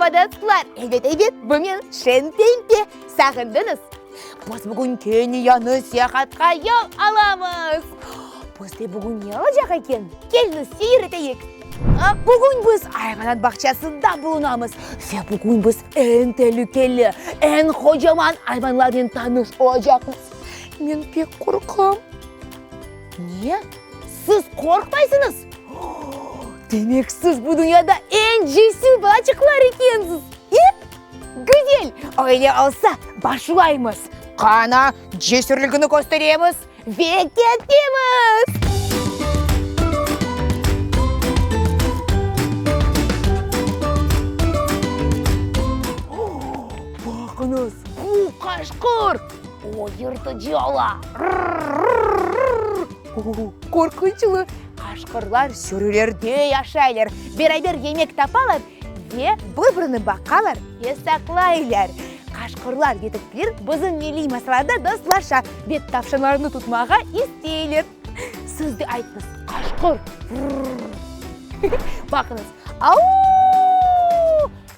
Meraba, dostlar! Elbet, elbet, bu men, Şen Pempe. Sağındıñız? Biz bugün kene yañı seyahatqa yol alamız. Bizde bugün ne olacaq eken? Keliñiz, seyir eteyik. Bugün biz ayvanat bağçasında bulunamız ve bugün biz eñ telükeli, eñ qocaman ayvanlarnen tanış olacaqmız. Men pek qorqam. Ne? Siz qorqmaysıñız? Demek, siz bu dünyada eñ cesür balaçıqlar ekensiz, e? Güzel! Öyle olsa, başlaymız! Qana, cesürligini kösteremiz ve ketemiz! Baqıñız, bu qaşqır! O yırtıcı ola! Qorqunçlı! Qaşqırlar sürülerde yaşaylar, beraber yemek tapalar ve bir-birini baqalar ve saqlaylar. Qaşqırlar ve tilkiler bizim milliy masallarda dostlaşa ve tavşanlarnı tutmağa isteyler. Siz de aytıñız, qaşqır! Baqıñız, Au!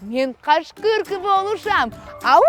Men qaşqır kibi oluşam! Au!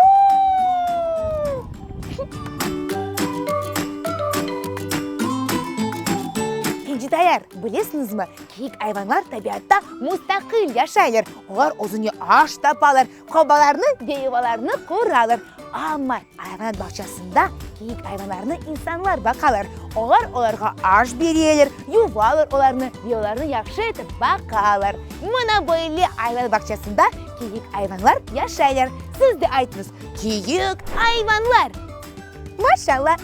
Kencitaylar, bilesiñizmi, kiyik ayvanlar tabiatta mustaqil yaşaylar. Olar özüne aş tapalar, qobalarnı ve yuvalarnı quralar. Amma ayvanat bağçasında kiyik ayvanlarnı insanlar baqalar. Olar olarğa aş bereler, yuvalar olarnı ve olarnı yahşı etip baqalar. Mına böyle ayvanat bağçasında kiyik ayvanlar yaşaylar. Siz de aytıñız, kiyik ayvanlar! Maşalla!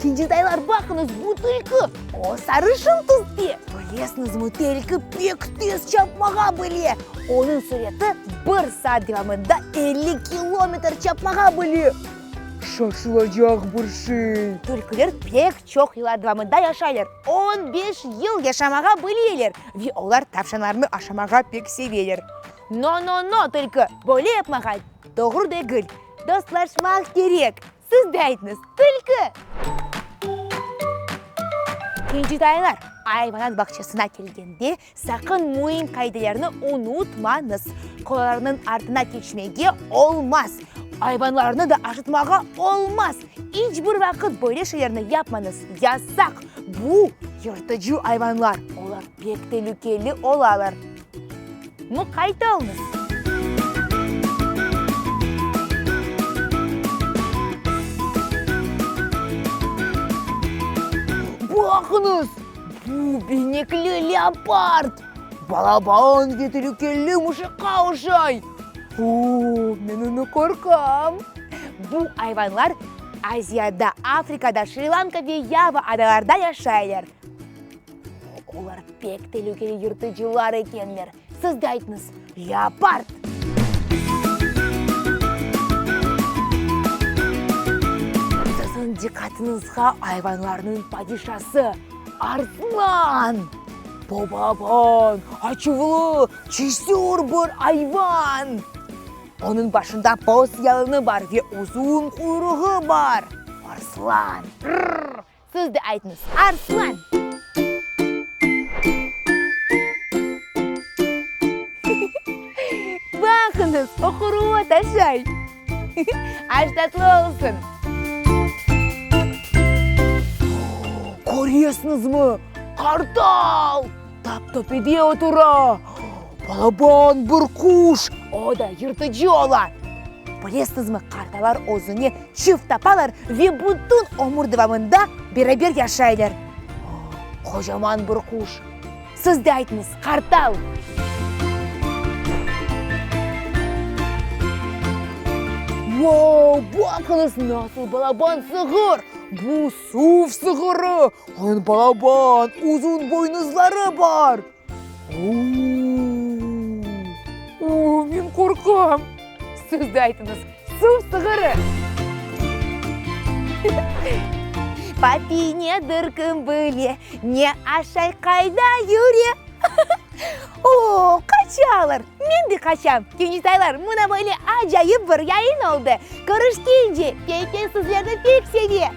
Kencetaylar, baqıñız, bu tilki! O sarışın tüste. Bilesiñizmi, tilki pek tez çapmağa bile. Onıñ süreti bir saat devamında 50 kilometr çapmağa bile. Şaşılacaq bir şey! Tilkiler pek çoq yıllar devamında yaşaylar, on beş yıl yaşamağa bileler ve olar tavşanlarnı aşamağa pek seveler. No-no-no, tilki, böyle yapmağa doğru degil. Dostlaşmaq kerek. Siz de aytıñız, tilki! Kencitaylar, ayvanat bağçasına kelgende, saqın müim qaidelerni unutmañız. Qolalarnıñ artına keçmege olmaz. Ayvanlarnı da aşıtmağa olmaz. İç bir vaqıt böyle şeylerni yapmañız, yasaq! Bu, yırtıcı ayvanlar, olar pek telükeli olalar. Muqayt oluñız! Baqıñız, bu benekli leopard! Balaban ve telükeli mışıqqa oşay! O, men onı qorqam! Bu ayvanlar Aziyada, Afrikada, Şri-Lanka ve Yava adalarda yaşaylar. Olar pek telükeli yırtıcılar ekenler. Siz de aytıñız, leopard! Siziñ diqqatıñızğa ayvanlarnıñ padişası, arslan! Bu balaban, açuvlı, cesür bir ayvan. Onıñ başında boz yalını bar ve uzun quyruğı bar. Arslan! Rrr! Siz de aytıñız, arslan! Baqıñız, o quru ot aşay. Aş tatlı olsun! Köresiñizmi, qartal tap töpede otura. Balaban bir quş, o da yırtıcı ola. Bilesiñizmi, qartalar özüne çift tapalar ve bütün ömür devamında beraber yaşaylar. Qocaman bir quş. Siz de aytıñız, qartal! Vau, baqıñız, nasıl balaban sığır! Bu suv sığırı! Onıñ balaban, uzun boynuzları bar. U-u-u, men qorqam. Siz de aytıñız, suv sığırı. Papiy nedir, kim bile, ne aşay, qayda yüre? O, qaçalar, men de qaçam. Keñizaylar, mına böyle acayip bir yayın oldı. Körüşkence, Pey-pey sizlerni pek seve.